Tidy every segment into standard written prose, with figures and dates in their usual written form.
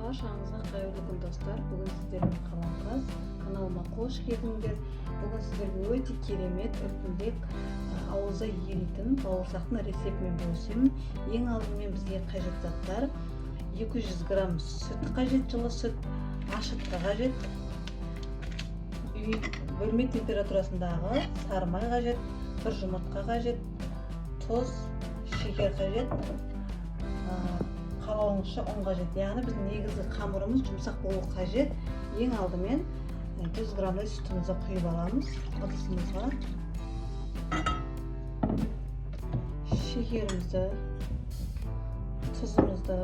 Баршаңызға қайырлы күн, достар. Бүгін сіздермен Қаламқас. Каналыма қош келдіңдер. Бүгін сіздерге өте керемет, үлпілдек, ауызда еритін бауырсақтың рецептімен бөлісемін. Ең алдымен бізге қажет заттар: 200 грамм сүт қажет, жылы сүт, ашытқы қажет, үй бөлме температурасындағы сары май қажет, бір жұмыртқа қажет, тұз, шекер қажет, қалауыңызша ұн қажет. Яғни біздің негізгі қамырымыз жұмсақ болу қажет. Ең алдымен 100 граммдай сүтімізді құйып аламыз ыдысымызға. Шекерімізді, тұзымызды,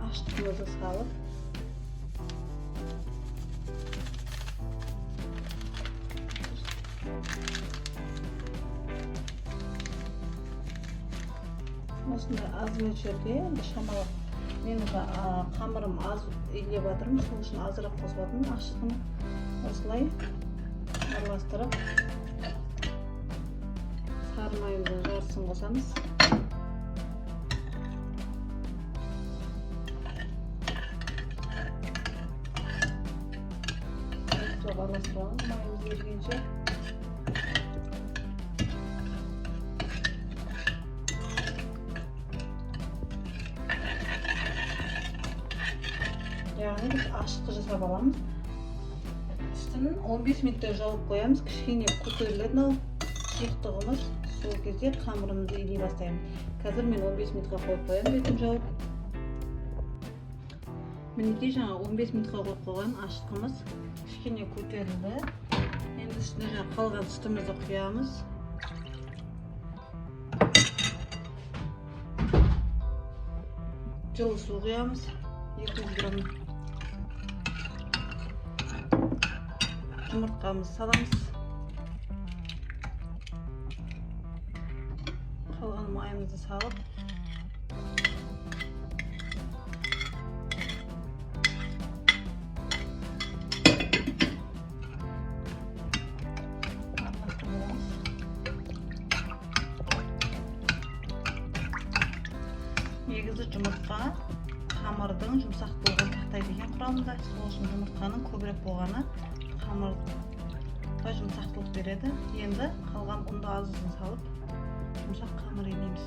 ашытқымызды салып, осындай аз мөлшерде, енді шамалы, мен қамырым аз илеп жатырмын, сол үшін азырақ қосып жатырмын ашытқыны. Осылай араластырып, сары майымыздың жартысын қосамыз. Дұрыстап араластырып аламыз майымыз ерігенше. Яғни біз ашытқы жасап аламыз. Үстін 15 минуттай жауып қоямыз. Кішкене көтеріледі мынау сұйықтығымыз, сол кезде қамырымызды илей бастаймыз. Қазір мен 15 минутқа қойып қоямын бетін жауып. Мінекей, жаңа 15 минутқа қойып қойған ашытқымыз кішкене көтерілді. Енді үстіне жаңа қалған сүтімізді құямыз, жылы су құямыз 200 грамм, жұмыртқамызды саламыз, қалған майымызды салып, араластырып аламыз. Негізі жұмыртқа қамырдың жұмсақтылығын сақтайды екен құрамында. Сол үшін жұмыртқаның көбірек болғаны қамырға жұмсақтылық береді. Енді қалған ұнды аз-аздан салып, жұмсақ қамыр илейміз.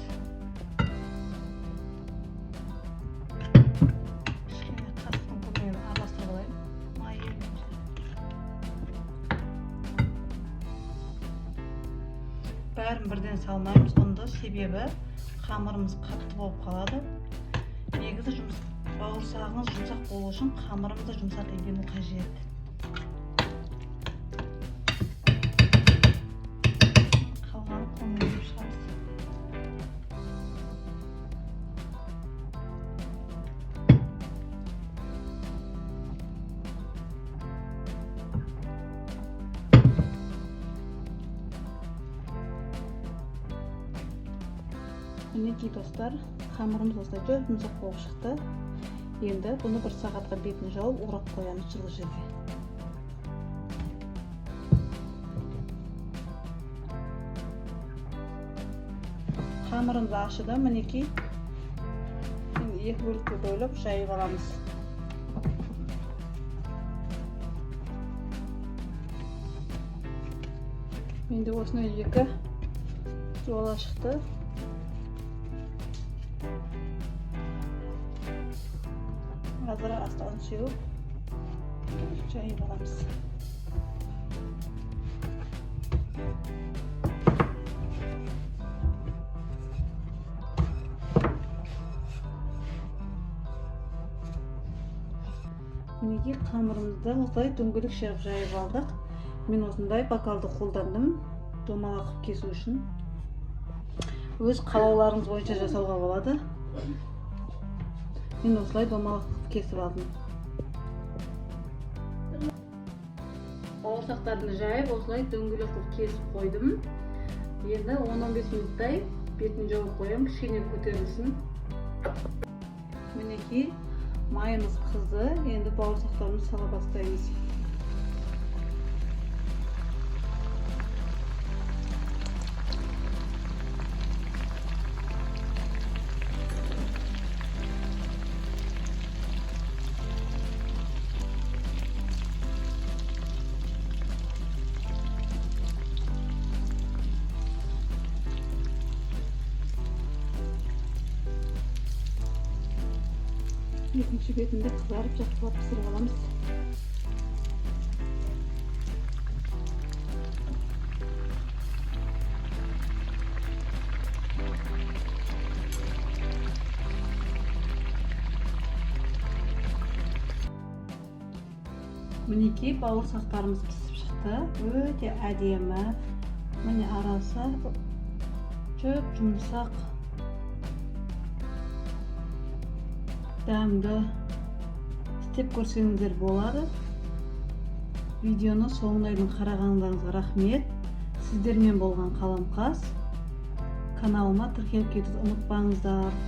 Кішкене қасықтың көмегімен араластырып алайын май ерігенше. Бәрін бірден салмаймыз ұнды, себебі қамырымыз қатты болып қалады. Негізі жұмыс бауырсағыңыз жұмсақ болу үшін қамырымыз да жұмсақ илену қажет. Қалғанын қолмен жеп шығамыз. Мінекей, достар, қамырымыз осылай жұп жұмсақ болып шықты. Енді бұны бір сағатқа бетін жауып, орап қоямыз жылы жерге. Қамырымыз ашыды, мінекей. Енді екі бөлікке бөліп, жайып аламыз. Менде осындай екі жола шықты. Азырақ астығын сеуіп, жайып аламыз. Мінекей, қамырымызды осылай дөңгелекше қылып жайып алдық. Мен осындай бокалды қолдандым домалақ қылып кесу үшін. Өз қалауларыңыз бойынша жасауға болады. Мен осылай домалақ қылып кесіп алдым. Бауырсақтарды жайып, осылай дөңгелек қылып кесіп қойдым. Енді 10-15 минуттай бетін жауып қоямын, кішкене көтерілсін. Мінекей, майымыз қызды. Енді бауырсақтарымызды сала бастаймыз. Екінші бетін де қызарып, жақсылап пісіріп аламыз. Мінекей, бауырсақтарымыз пісіп шықты, өте әдемі. Міне, арасы жұп жұмсақ, дәмді. Істеп көрсеңіздер болады. Видеоны соңына дейін қарағандарыңызға рахмет. Сіздермен болған Қаламқас. Каналыма тіркеліп кетуді ұмытпаңыздар.